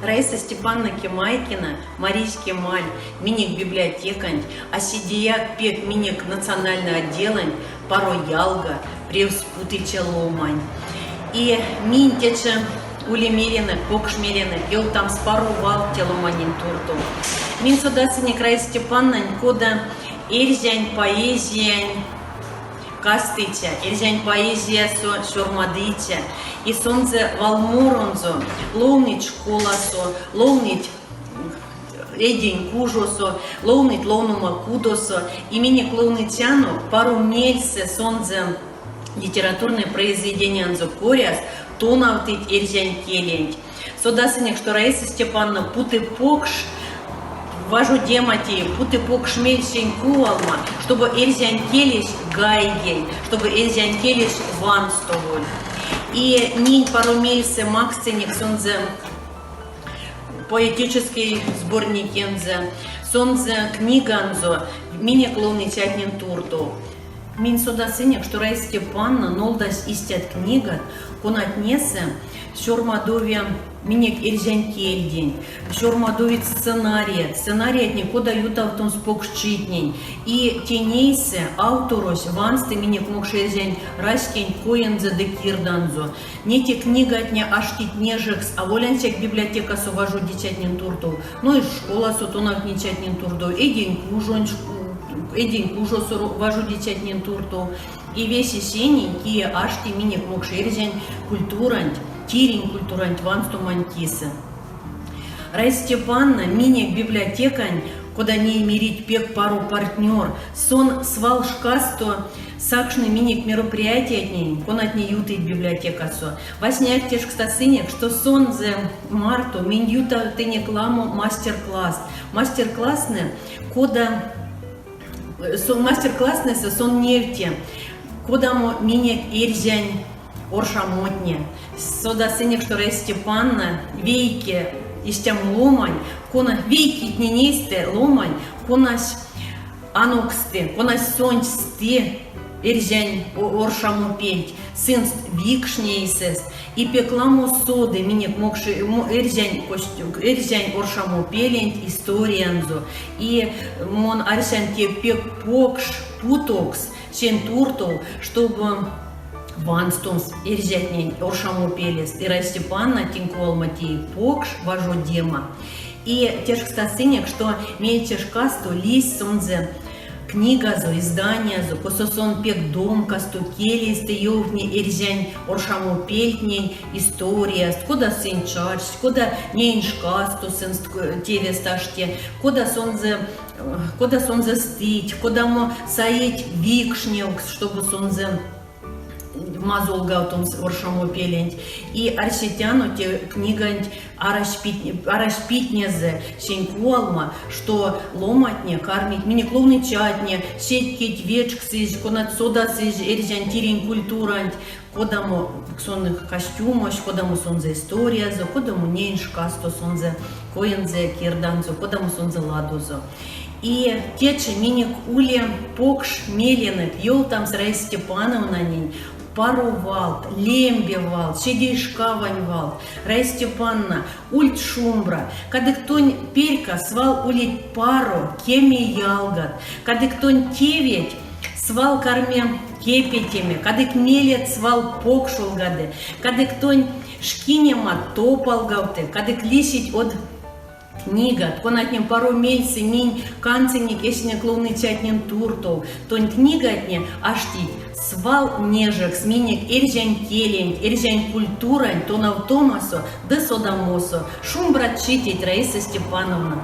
Раиса Степановна Кемайкина, Маризь Кемаль, минек библиотеканть, а седеяк пек минек национальной отделэнть паро ялга, превс путыця ломань. И минь течи ули меленек, покш меленек ёвтамс паро валт те ломаненть туртов. Минь содасынек Раиса Степановнань кода эрзянь поэзиянь кастыця, эрзянь поэзиясо сёрмадыця, и сонзэ валморонзо ловныть школасо, ловныть эйдень кужосо, ловныть ловнома кудосо, и минек ловныцянок паро мельсэ сонзэ литературной произведениянзо коряс тонавтыть эрзянь келенть. Содасынек, што Раиса Степановна путы покш важодема теи, путы покш мель сень кувалма, чтобы эрзянь келесь гайгель, чтобы эрзянь келесь ванстоволь. И минь паро мельсэ максынек сонзэ поэтической сборникензэ, сонзэ книганзо минек ловныцятнень туртов. Минь содасынек, што Раиса Степановна нолдась истят книгат, конатнесэ сёрмадови минек эрзянь кельденть, сёрмадовить сценарият, сценариятне кода ютавтомс покшчитнень. И тень эйсэ авторось вансты минек мокшэрзянь раськенть коензэ ды кирданзо. Неть книгатне аштить нежекс аволь ансяк библиотекасо важодицятнень туртов, но и школасо тонавтницятнень туртов, эйдень кужонь эйдень кужосо важодицятнень туртов. И весе сенень, кие ашти минек мокшэрзянь культуранть, тиринь культуранть ванстоманть кисэ. Раиса Степановна минек библиотекань, кода ней мерить, пек паро партнер. Сон свалшкасто сакшны минек мероприятиятнень, конатне ютыть библиотекасо. Васняяк тешкстасынек, што сонзэ марто минь ютавтынек ламо мастер-класст. Мастер-класстнэ, кода сон мастер-класстнэсэ сон невти, кодамо минек эрзянь оршамотне. Содасынек, што Раиса Степановна вейке истямо ломань, кона вейкетнень эйстэ ломань, конась аноксты, конась сонсь сти эрзянь оршамопельть, сынст викшни эйсэст. И пек ламо соды минек мокш эрзянь эрзянь оршамопеленть историянзо. И мон арсян те пек покш путовкс сень туртов, чтобы ванстомс эрзятнень оршамопелест. Ира Степановна тень кувалма теи покш важодема. И тешкстасынек, што меельце шкасто лиссь сонзэ книгазо, изданиязо, косо сон пек домкасто, келейстэ ёвтни эрзянь оршамопельтнень историяст, кода сынь чачсть, кода неень шкасто сынст тевест ашти, кода сонзэ кода сонзэ стить, кодамо саить викшневкс, чтобы сонзэ мазолгавтомс оршамопеленть. И арсетяно те книганть арась питнезэ сень кувалма, што ломантне кармить минек ловныцятне, сеть кить вечксызь, конат содасызь эрзянь тиринь культуранть, кодамо сон костюмось, кодамо сонзэ историязо, кодамо неень шкасто сонзэ коензэ, кирданзо, кодамо сонзэ ладозо. И течи минек ули покш меленек ёвтамс Раиса Степановнанень паро валт, лембе валт, седейшкавань валт. Раиса Степановна, ульть шумбра, кадык тонь перька свал улить паро, кеме ялгат, кадык тонь теветь свал карми кепетеме, кадык мелеть свал покшолгады, кадык тонь шкинемат топалгавты, кадык лисить од книгат, конатне паро мельсэ минь кандсынек эсенек ловныцятнень туртов, тонь книгатне аштить свал нежекс минек эрзянь келенть, эрзянь культуранть тонавтомасо ды содамосо. Шумбрачи теть, Раиса Степановна!